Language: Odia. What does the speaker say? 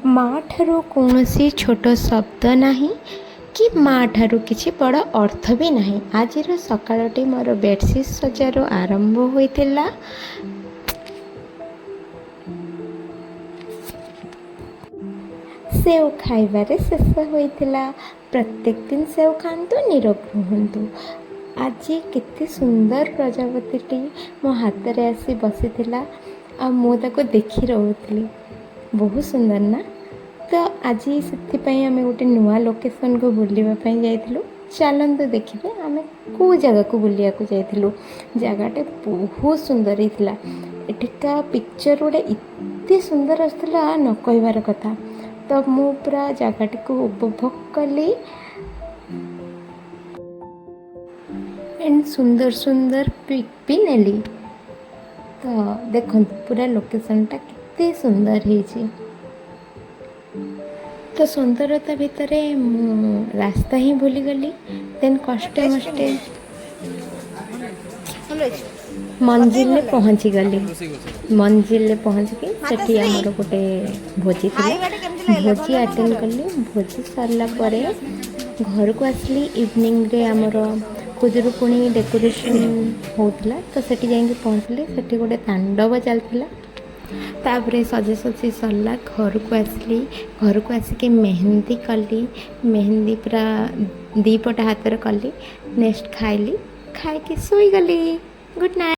ମା ଠାରୁ କୌଣସି ଛୋଟ ଶବ୍ଦ ନାହିଁ କି ମା ଠାରୁ କିଛି ବଡ଼ ଅର୍ଥ ବି ନାହିଁ। ଆଜିର ସକାଳଟି ମୋର ବେଡ଼ସିଟ୍ ସଜାରୁ ଆରମ୍ଭ ହୋଇଥିଲା। ସେଉ ଖାଇବାରେ ଶେଷ ହୋଇଥିଲା। ପ୍ରତ୍ୟେକ ଦିନ ସେଉ ଖାଆନ୍ତୁ, ନିରୋଗ ରୁହନ୍ତୁ। ଆଜି କେତେ ସୁନ୍ଦର ପ୍ରଜାପତିଟି ମୋ ହାତରେ ଆସି ବସିଥିଲା ଆଉ ମୁଁ ତାକୁ ଦେଖି ରହୁଥିଲି। ବହୁତ ସୁନ୍ଦର ନା? ତ ଆଜି ସେଥିପାଇଁ ଆମେ ଗୋଟେ ନୂଆ ଲୋକେସନ୍କୁ ବୁଲିବା ପାଇଁ ଯାଇଥିଲୁ। ଚାଲନ୍ତୁ ଦେଖିବେ ଆମେ କେଉଁ ଜାଗାକୁ ବୁଲିବାକୁ ଯାଇଥିଲୁ। ଜାଗାଟା ବହୁତ ସୁନ୍ଦର ହେଇଥିଲା। ଏଠିକା ପିକ୍ଚର୍ ଗୁଡ଼ା ଏତେ ସୁନ୍ଦର ଆସୁଥିଲା, ନ କହିବାର କଥା। ତ ମୁଁ ପୁରା ଜାଗାଟିକୁ ଉପଭୋଗ କଲି ଆଣ୍ଡ ସୁନ୍ଦର ସୁନ୍ଦର ପିକ୍ ବି ନେଲି। ତ ଦେଖନ୍ତୁ, ପୁରା ଲୋକେସନ୍ଟା କେତେ ସୁନ୍ଦର ହେଇଛି। ତ ସୁନ୍ଦରତା ଭିତରେ ମୁଁ ରାସ୍ତା ହିଁ ଭୁଲିଗଲି। ଦେନ୍ କଷ୍ଟେ ମଷ୍ଟେ ଭଲ ଅଛି। ମଞ୍ଜିଲରେ ପହଞ୍ଚିଗଲି। ମଞ୍ଜିଲରେ ପହଞ୍ଚିକି ସେଠି ଆମର ଗୋଟେ ଭୋଜି ଥିଲା। ଖାଇବାଟା କେମିତି ଲାଗିଲା? ଭୋଜି ଭଲ ନା ଆଟେଣ୍ଡ ଖରାପ? କଲି। ଭୋଜି ସରିଲା ପରେ ଘରକୁ ଆସିଲି। ଇଭିନିଂରେ ଆମର ଖୁଦୁରୁକୁଣୀ ଡେକୋରେସନ୍ ହେଉଥିଲା, ତ ସେଠି ଯାଇକି ପହଞ୍ଚିଲି। ସେଠି ଗୋଟେ ତାଣ୍ଡବ ଚାଲିଥିଲା। ତାପରେ ସଜାସଜି ସରିଲା, ଘରକୁ ଆସିଲି। ଘରକୁ ଆସିକି ମେହେନ୍ଦି କଲି। ମେହେନ୍ଦି ପୁରା ଦୁଇ ପଟ ହାତରେ କଲି। ନେକ୍ସଟ ଖାଇଲି, ଖାଇକି ଶୋଇଗଲି। Good night.